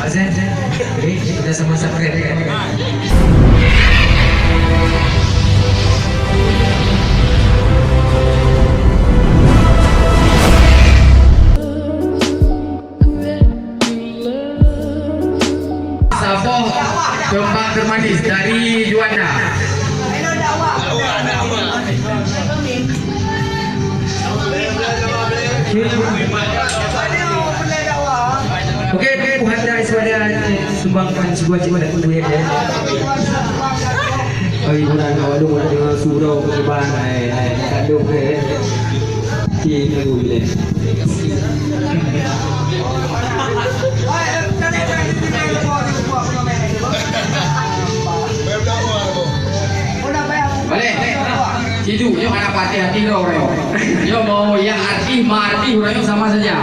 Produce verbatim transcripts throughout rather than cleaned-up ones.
Azan, eh, kita sama subscribe. Saboh tembang termanis dari Juanda. Oke, oke, buhan dari Juanda sumbangkan sebuah cerita kulit ya. Oh, hiburan awak dulu dengan surau kehiburan, eh, eh, kandung, eh. Cik Nurul, eh. Boleh. Cidu, nyoe hana patéh arti droe uroe nyoe. Nyoe mau ya arti, ma arti uroe nyoe sama saja.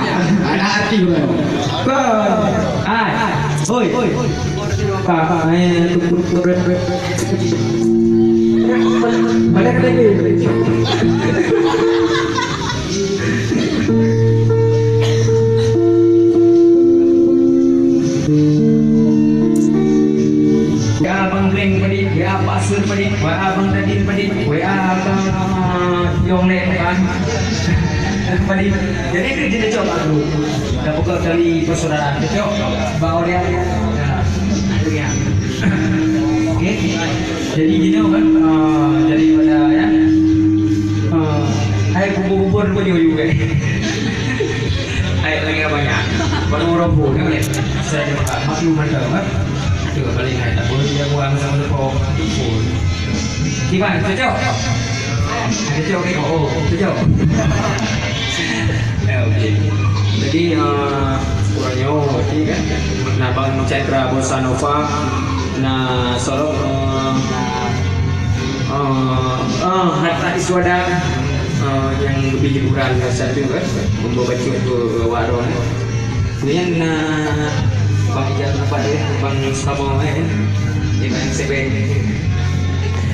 Hana arti uroe nyoe. Kon. Ai. Hoi. Pak, eh, balik lagi. Ya Bang Bleng padit, ya Pak Sur padit, ya Bang Dadin padit, ya Bang, ah, Yong Lek kan. Padit. Jadi itu kita cok aku. Dah buka tali persaudaraan. Kita cok. Bang Orian. Ya. Itu ya. Oke. Jadi gini kan, ah, daripada ya, ah, hai bubur-bubur pun juga juga. Hai lagi banyak. Baru orang pun kan, saya cakap maklum mantap kan. Tu paling hai tak boleh dia buang sama depo pun. Gimana, cocok? Cocok, oh, cocok. Ya, oke. Jadi, eh, uroe nyoe berarti kan, na Bang Chandra Bossa Nova, na Solok, eh, eh, eh, Hatta Iswada, eh, nyang leubeh hiburan satu kan, membawa bacut ke warung. Kemudian na Bang Ijal apa dia, Bang Samo, eh, dia main sebeng.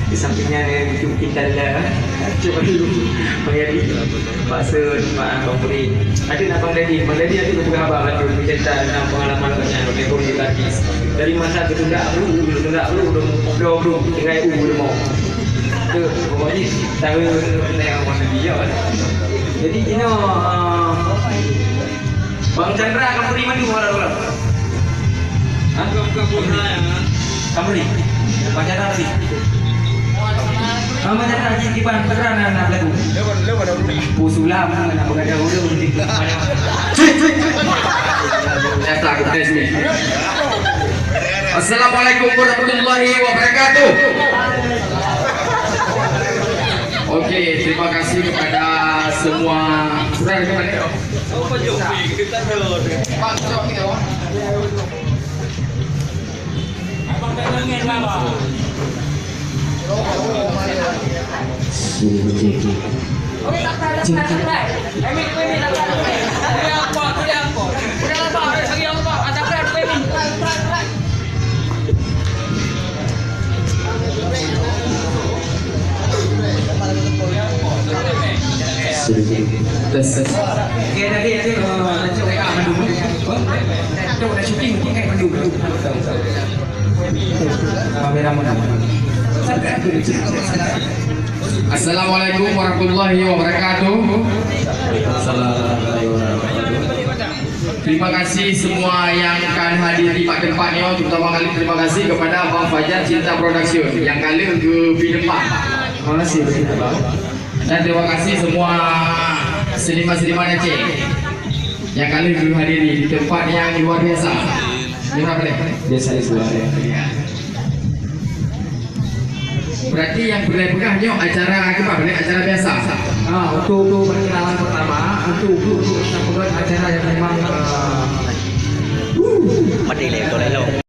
Di sampingnya ada Bukit Dalla, cuba dulu. Bang Yadi, Pak Sun, Pak Bang Puri. Ada nak Bang Dadi, Bang Dadi ada kepeugah haba laju bercerita tentang pengalaman banyak lebih pun di Pakis. Dari masa tertunda dulu, tertunda dulu, dong dong dong tinggal u demo. Tu pokoknya tahu tentang Bang Dadi ya. Jadi Cina, ah, Bang Chandra akan beri madu orang-orang. Hah? Bukan, bukan, bukan. Kamri. Bang Chandra tadi. Ah, Bang Chandra lagi kiban peran anak lagu. Lepas, lepas dah beri. Pusulam nak berada urung di. Nyata aku tes ni. Assalamualaikum warahmatullahi wabarakatuh. Oke, terima kasih kepada semua. Sudah ada kembali? Tes, tes. Oke, tadi itu, eh, cok, eh, ah, mandum. Oh, cok, dah syuting, oke, mandum. Kamera mana? Assalamualaikum warahmatullahi wabarakatuh. Assalamualaikum warahmatullahi wabarakatuh. Terima kasih semua yang akan hadir di tempat ni, terutama kali terima kasih kepada Abang Fajar Cinta Production yang kali ke tempat. Terima kasih. Dan terima kasih semua seniman-seniman Aceh yang kali ke hadir di tempat yang luar biasa. Terima kasih. Biasa itu. Berarti yang pernah pegang nyoe acara apa? Acara biasa. Ah, untuk, untuk perkenalan pertama, untuk, untuk, untuk acara yang memang, ah, Mati lé, betul lé.